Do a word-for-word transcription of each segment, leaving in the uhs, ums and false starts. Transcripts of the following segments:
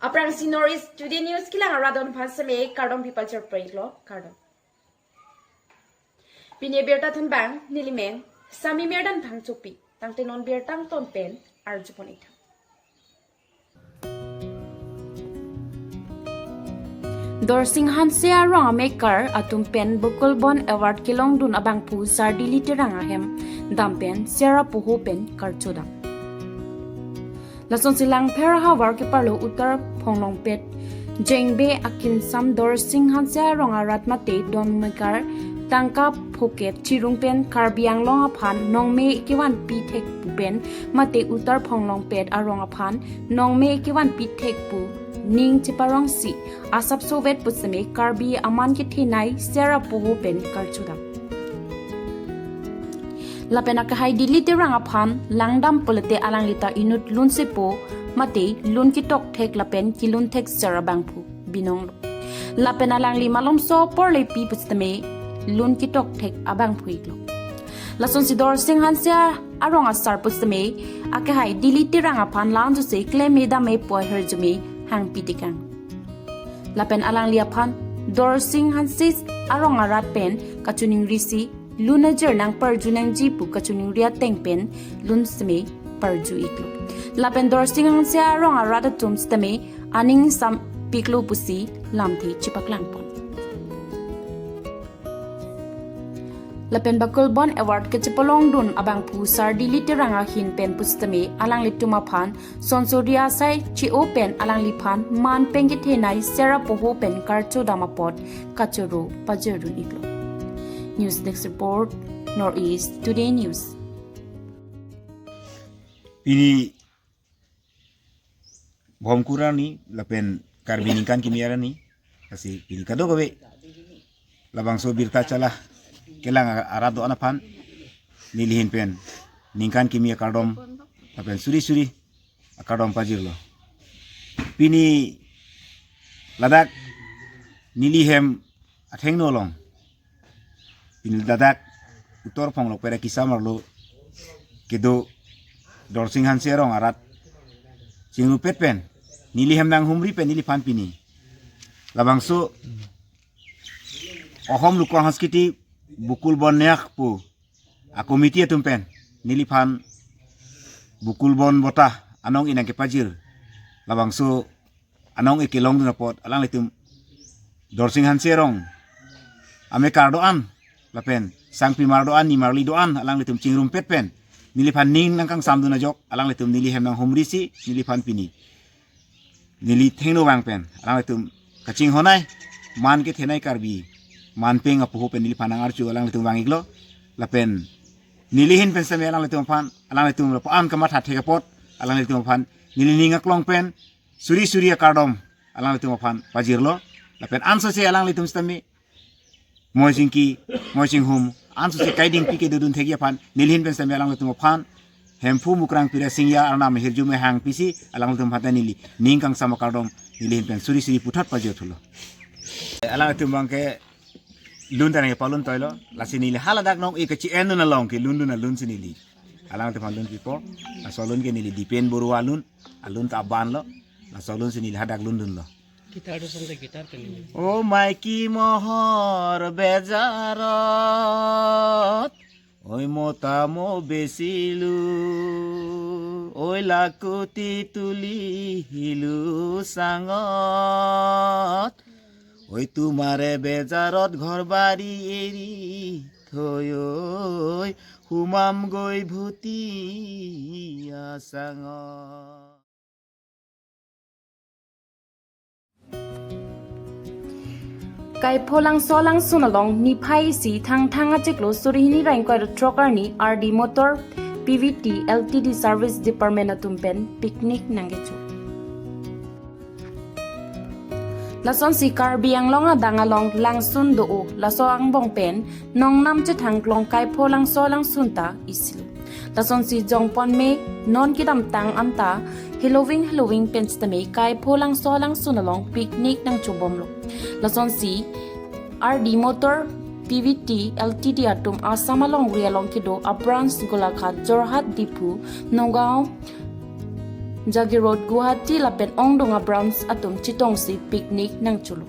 Aphrangsi North East Today News kelang arat-an aphan seme kardom pipachar pray lo, kardom. Pini birta thanbang nelimen Sami Mirdan Phangchopi, tangte non birta angton pen arjupon-ik tha. Dorsing Hanse arong amekar atum pen Bokul Bon Award kelongdun abangphu Sar Dili Terang ahem dam pen sera poho pen karchodam. Lasonsi Langpher ahavar keparlo Uttar Phonglongpet Jengbe akingsam Dorsing Hanse arong arat mate don mekar tangka phokep chirung pen Karbi Anglong aphan nongme kevanpi thek pu pen mate Uttar Phonglongpet arong aphan nongme kevanpi thek pu ning cheparongsi asapso vet pu seme Karbi aman kethenei sera poho pen karchodam. Lapen akehai Dili Terang aphan langdam pulote alangli ta inut lun sepo mate lun ketok thek lapen kelun thek sera abangphu binonglo. Lapen alangli malomso porlepi pu sitame lun ketok thek abangphu-iklo. Lasonsi Dorsing Hanse arong asar pu sitame akehai Dili Terang aphan la-an jose klem-e dam-e pu ahirjume hangpi tekang. Lapen alangli aphan Dorsing Hanse arong arat pen kachiningrisi lun ajir nangparju nangji pu kachiningri ateng pen lun seme parju-iklo. Lapen Dorsing Hanse arong arat atum sitame aning sampiklo pusi lamthe chepaklangpon. Lapen Bokul Bon Award kachepalongdun abangphu Sar Dili Terang ahin pen pu sitame alanglitum aphan sonsoria asai che-o pen alangliphan man pen kethenei sera poho pen karchodam apot kachoro pajerdun-iklo. News Desk Report, North East Today News. Pini Bhomkur arni lapen Karbi Ningkan Kimi arni, lasi pini kadokave labangso birta chala kelang arat do-an aphan nelihin pen ningkan kimi akardom lapen suri suri akardom pajirlo. Pini ladak nelihem athengno along, pini ladak Uttar Phonglongpet akisam arlo kedo Dorsing Hanse arong arat chingrumpet pen nelihem nanghumri pen neliphan pini labangso Ahom Loka Sanskriti Bokul Bon Neak pu a committee atum pen neliphan Bokul Bon Bota anong-e nangkepajir labangso anong-e kelongdun apot alanglitum Dorsing Hanse arong amekar do-an lapen sangpimar do-an nimarli do-an alanglitum chingrumpet pen neliphan ning nangkangsamdun ajok alanglitum nelihem nanghumrisi neliphan pini neli thengno vang pen alanglitum kachinghon-ei man kethenei Karbi man peng apoho pen neliphan nangarju alanglitum vang-iklo. Lapen nelihin pen sitame alanglitum aphan alanglitum lapu-an kamatha thek apot alanglitum aphan neli ning aklong pen suri suri akardom alanglitum aphan pajirlo. Lapen ansose alanglitum sitame moi chingki moi chinghum ansose kaidingpi kedodun thekji aphan nelihin pen sitame alanglitum aphan Hemphu Mukrang Pira Singya arnam ahirjume hangpisi alanglitum aphan ta neli ning kangsam akardom nelihin pen suri suri puthot pajirthulo. Alanglitum abangke lun ta nangpalun toilo, lasi neli haladak nong-e kachi-endun along kelundun alun si neli alanglitum aphan lun pipo. Laso alun ke neli Dipen Borua alun, alun ta aban lo. Laso alun si neli hadak lundunlo. Guitar do song de guitar ke ni. O maiki mohor bejarot, oi motamo besilu, oi lakuti tuli hilu sangot, oi tumare bejarot ghor bari eri thoi, oi humam goi bhuti asangot. Kaipholangso alangsun along niphai isi Thangthang achiklo suri hini ra ingkoi ra throk arni R D Motor P V T L T D Service Department atum pen picnic nangkecho. Lasonsi Karbi Anglong adang along langsun do-o, laso angbong pen nongnam chethang klong Kaipholangso alangsun ta isilo. Lasonsi jongpon me non kedamtang anta heloving heloving pen sitame Kaipholangso alangsun along picnic nangchobomlo. Lasonsi R D Motor P V T L T D atum Assam alongri along kedo a-branch Golaghat, Jorhat, Diphu, Nagaon, Jagiroad Guwahati lapen ongdung a-branch atum chetongsi picnic nangcholo.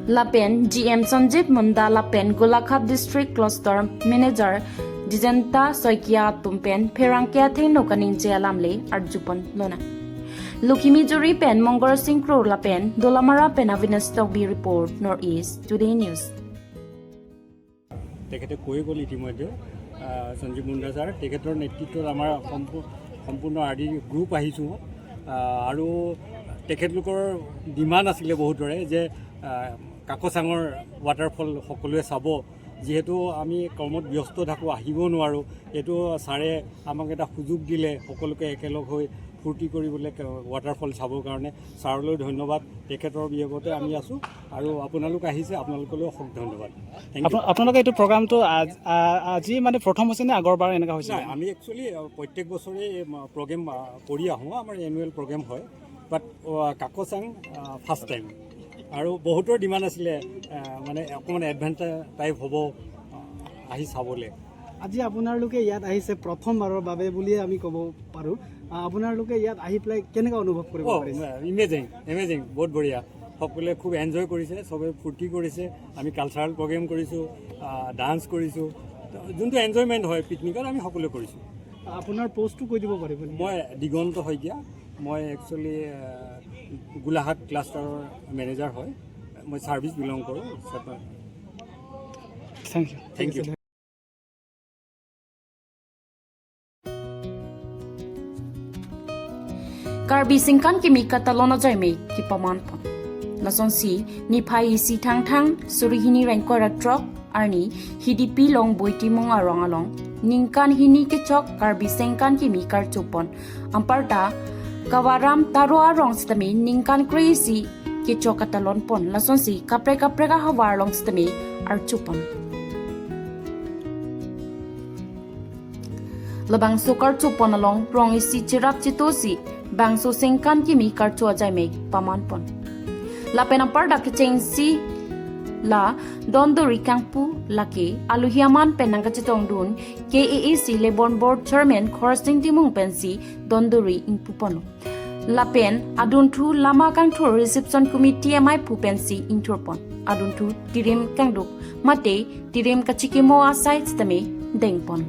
Lapen G M Sanjeev Munda lapen Golaghat District Cluster Manager Dijenta Saikia atum pen pherangke athengno kaningje alamle arjupon lonang. Lukhimijuri pen Mongol Singh Kro lapen Dolamara pen Avinash Tokbi report, North East Today News. তেখেতে কৈ গ'ল ইতিমধ্যে। আহ, সঞ্জীৱ মুণ্ডা ছাৰ, তেখেতৰ নেতৃত্বত আমাৰ সম্পূ-, সম্পূৰ্ণ R D group আহিছোঁ। আহ, আৰু তেখেতলোকৰ ডিমাণ্ড আছিলে বহুতৰে যে, আহ, কাকচাঙৰ ৱাটাৰফল সকলোৱে চাব। যিহেতু আমি কৰ্মত ব্যস্ত থাকোঁ, আহিব নোৱাৰোঁ, এইটো ছাৰে আমাক এটা সুযোগ দিলে সকলোকে একেলগ হৈ ফূৰ্তি কৰিবলৈ কে-, ৱাটাৰফল চাবৰ কাৰণে। ছাৰলৈ ধন্যবাদ, তেখেতৰ বিয়োগতে আমি আছোঁ। আৰু আপোনালোক আহিছে, আপোনালোকলৈও অশেষ ধন্যবাদ। Thank you। আপোন-, আপোনালোকে এইটো প্ৰগ্ৰামটো আজ-, আ-, আজি মানে প্ৰথম হৈছে নে আগৰবাৰ এনেকুৱা হৈছিল? নাই, আমি একচুৱেলি, আ, প্ৰত্যেক বছৰে এই, আ, প্ৰগ্ৰেম, আ, কৰি আহোঁ, আমাৰ এনুৱেল প্ৰগ্ৰেম হয়। বাট, আ, কাকচাং, আ, ফাৰ্ষ্ট টাইম। আৰু বহুতৰ ডিমাণ্ড আছিলে, আ, মানে অকণমান এডভেঞ্চ টাইপ হ'ব, আ, আহি চাবলৈ। আজি আপোনালোকে ইয়াত আহিছে প্ৰথমবাৰৰ বাবে বুলিয়ে আমি ক'ব পাৰোঁ। আ, আপোনালোকে ইয়াত আহি পেলাই কেনেকুৱা অনুভৱ কৰিব অ, পাৰিছে? এমেজিং, এমেজিং, বহুত বঢ়িয়া। সকলোৱে খুব এনজয় কৰিছে, চবে ফূৰ্তি কৰিছে। আমি কালচাৰেল প্ৰগ্ৰেম কৰিছোঁ, আ, ডান্স কৰিছোঁ। তো, যোনটো এনজয়মেণ্ট হয় পিকনিকত, আমি সকলোৱে কৰিছোঁ। আপোনাৰ পষ্টটো কৈ দিব পাৰিব নেকি? মই দিগন্ত শইকীয়া। মই একচুৱেলি, আ, গোলাঘাট ক্লাষ্টাৰৰ মেনেজাৰ হয়। মই ছাৰ্ভিচ বিলং কৰোঁ। Thank you. Thank you. Karbi Sengkan Kimi Katalon Ajaime Kepaman Pon. Lasonsi niphai isi Thangthang suri hini ingkoi ra throk arni Hidipi Longboi Timung arong along ningkan hini kechok Karbi Sengkan Kimi karchopon. Anparta Kawaram Taro arong sitame ningkan kre-isi kechok katalon pon, lasonsi kaprek kaprek ahavar along sitame archopon. Labangso karchopon along rong isi cherap chetosi bangso Sengkan Kimi karcho ajaime paman pon. Lapen anparta kechengsi la donduri kangpu lake aluhi aman pen nangkachetongdun K A A C Labour Board Chairman Khorsing Timung pensi donduri ingpu ponlo. Lapen adunthu lama kangthur reception committee amei pu pensi ingthur pon. Adunthu tirim kangduk mate tirim kachikimo asai sitame deng pon.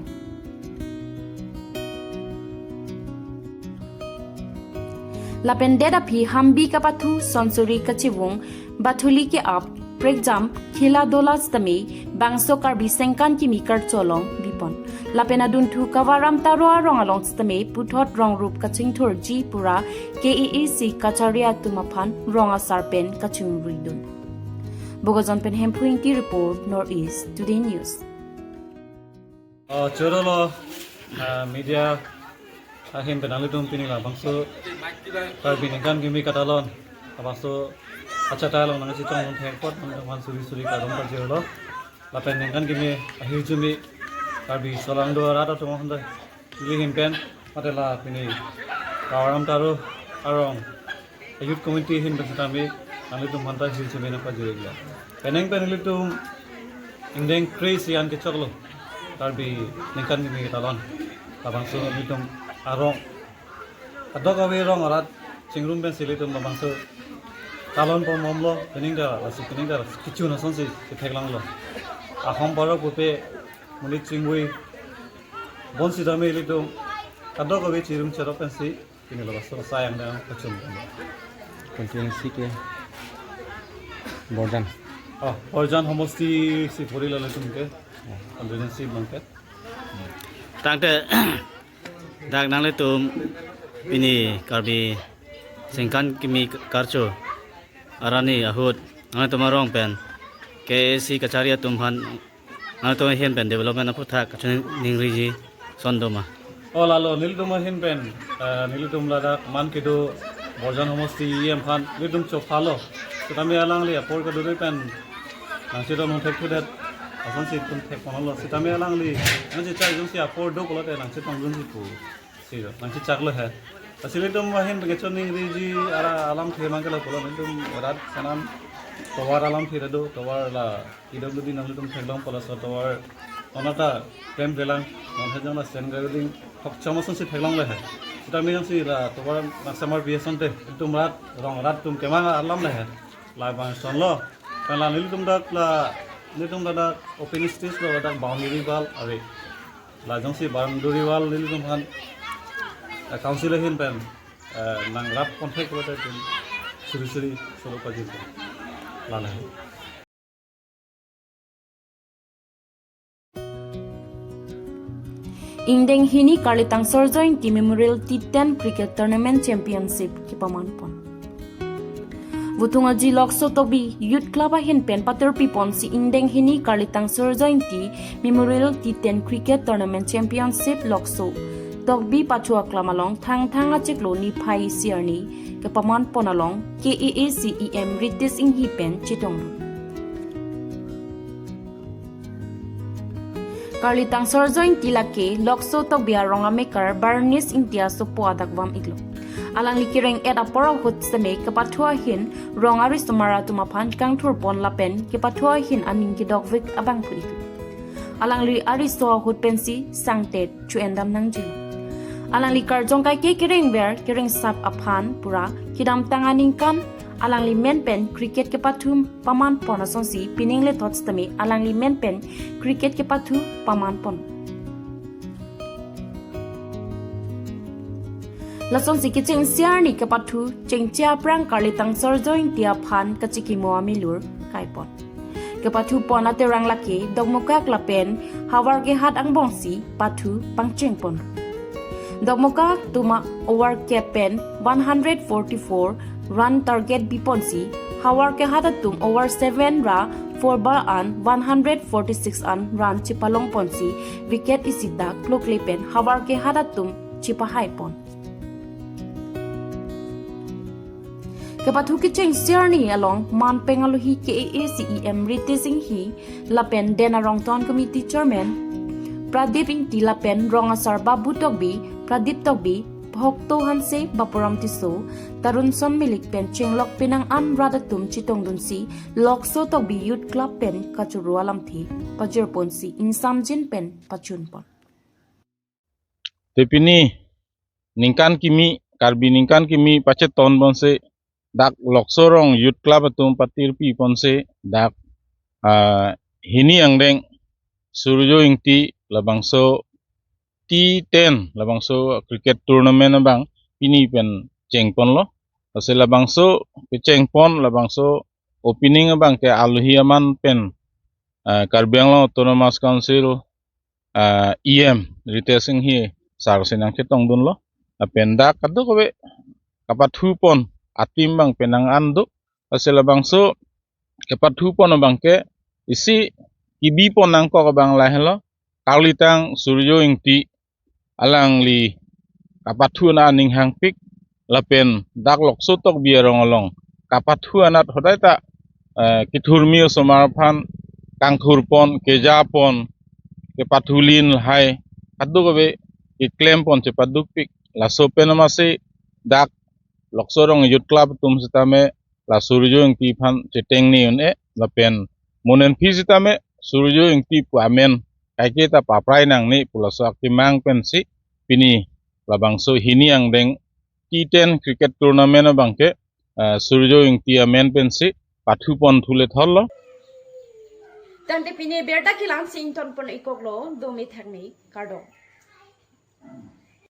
Lapen det aphi hambi kapathu, sonsuri kachivung, bathuli ke-ap, prekjam, khela dola sitame bangso Karbi Sengkan Kimi karcho along bipon. Lapen adunthu Kawaram Taro arong along sitame puthot rong rup kachingthurji pura K A A C kachari atum aphan rong asar pen kachingruidun. Bokajan pen Hemphu Ingti report, North East Today News. Oh, choro lo, ah, media ahin pen nanglitum pini labangso Karbi Ningkan Kimi Katalon, labangso achatai along nangchetongdun thek apot nangtum aphan suri suri kardom pajirlo. Lapen ningkan kimi ahirjume Karbi solangdo arat atum aphan ta neli ahin pen mate la pini Kawaram Taro arong Youth Committee ahin pen sitame nanglitum aphan ta hirjume nangpajirlo. Penang pen nanglitum ingdeng kre-isi an kechoklo Karbi Ningkan Kimi Katalon. Labangso nanglitum arong, kadokave arong arat chingrum pensi ilitum labangso talon pon bomlo, pining ta, lasi pining ta kechun asonsi ketheklanglo. Ahom parok pupe monit chingvui bonsitame ilitum kadokave chirum cherop pensi pini labangso asai angdeng kachun. Constituency ke Borjan. Oh, Borjan homosti si puri lo ilitum ke. Constituency abang ke. Tangte dak nanglitum pini Karbi Sengkan Kimi karcho arni ahut nanglitum arong pen K A A C kachari atum aphan nanglitum ahin pen development aphuthak kachiningri ji ason doma? Oh, lalo, nelitum ahin pen, eh, nelitum ladak man kedo Borjan homosti E M aphan nelitum chophalo. Sitame alangli apor kedo pen nangchetongdun thekthudet asonsi itum thek ponlo. Sitame alangli nangchechak jongsi apor do pulote nangchetongdunji pu si nangchechaklo he. Lasi ilitum ahin pen kachiningriji arat alamthe abang ke lapulo, nelitum rat sanan tovar alamthe ta do, tovar la P W D nanglitum theklong pulo, laso tovar Nonta klem pelang, non hejang la sen gaviding thokchom asonsi theklongle he. Sitame jongsi la tovar nangsamar bi asonte, itum rat, rong rat atum kemang alam le he. Labang sonlo. Pen la nelitum dak la, nelitum dak open stage lo, dak boundary wall ave. La jongsi boundary wall nelitum aphan, eh, council ahin pen, eh, nangrap contact lo te pen suri suri solo pajin. Lana. Ingdeng hini Karli Tangsarjo Ingti Memorial T ten Cricket Tournament Championship kepaman pon. Vothung Aji Lokso Tokbi Youth Club ahin pen patirpi ponsi ingdeng hini Karli Tangsarjo Ingti Memorial T ten Cricket Tournament Championship Lokso Tokbi Pathu Aklam along Thangthang achiklo niphai isi arni kepaman pon along K A A C E M Ritesh Enghi pen chetong. Karli Tangsarjo Ingti lake Lokso Tokbi arong amekar Barnis Ingti asopo adak vam iklo. Alangli kereng et apor ahut seme kepathu ahin rong arisomar atum aphan kangthur pon lapen kepathu ahin aning kedokvik abangphu iklo. Alangli ariso ahut pensi sangtet chu-endam nangji. Alangli karjong kaike kerengver kerengsap aphan pura kedamtang aningkan alangli men pen cricket kepathu paman pon asonsi pining le thot sitame alangli men pen cricket kepathu paman pon. Lasonsi kechengsi arni kepathu chengche aphrang Karli Tangsarjo Ingti aphan kachikimo amilur kai pon. Kepathu pon aterang lake Dokmoka lapen Howraghat angbongsi pathu pangcheng pon. Dokmoka atum over kep pen one hundred forty-four run target bi ponsi, Howraghat atum over seven ra four bar an one hundred forty-six an run chepalong ponsi, wicket isi dak klokle pen Howraghat atum chepahai pon. Kepathu kechengsi arni along man pen alohi K A A C E M Ritesh Enghi lapen Den Arong Town Committee Chairman Pradip Ingti lapen rong asar Babu Tokbi, Pradip Tokbi, Bhokto Hanse, Bapuram Tisso, Tarun Son Milik pen chenglok penang an rat atum chetongdunsi Lokso Tokbi Youth Club pen kachoro alamthe pajir ponsi ingsamjin pen pachun pon. Te pini ningkan kimi, Karbi ningkan kimi pacheton ponsi dak Lokso rong Youth Club atum patirpi ponsi dak, ah, hini angdeng Surjo Ingti labangso T ten labangso cricket tournament abang pini pen cheng ponlo. Lasi labangso kecheng pon labangso opening abang ke alohi aman pen, ah, Karbi Anglong Autonomous Council, ah, E M Ritesh Enghi sar si nangchetongdunlo. Lapen dak kadokave kapathu pon a-team abang penang an do. Lasi labangso kepathu pon abang ke isi kebi pon nangkok abang lahelo. Karli Tang Surjo Ingti alangli kapathu anat aning hangpik lapen dak Lokso Tokbi arong along kapathu anat hodai ta, eh, kethurmi osomar aphan kangthur pon, keja pon, kepathu lin lahai kadokave keklem pon chepadukpik. Laso pen amatsi dak Lokso rong Youth Club atum sitame la Surjo Ingti aphan chetengne un-e lapen mo nen aphi sitame Surjo Ingti pu amen kaike ta paprai nangne pu laso akemang pensi pini labangso hini angdeng T ten cricket tournament abang ke, eh, Surjo Ingti amen pensi pathu pon thu le thotlo. Tangte pini birta kelang si ington pon ikoklo, dome thakme, kardom.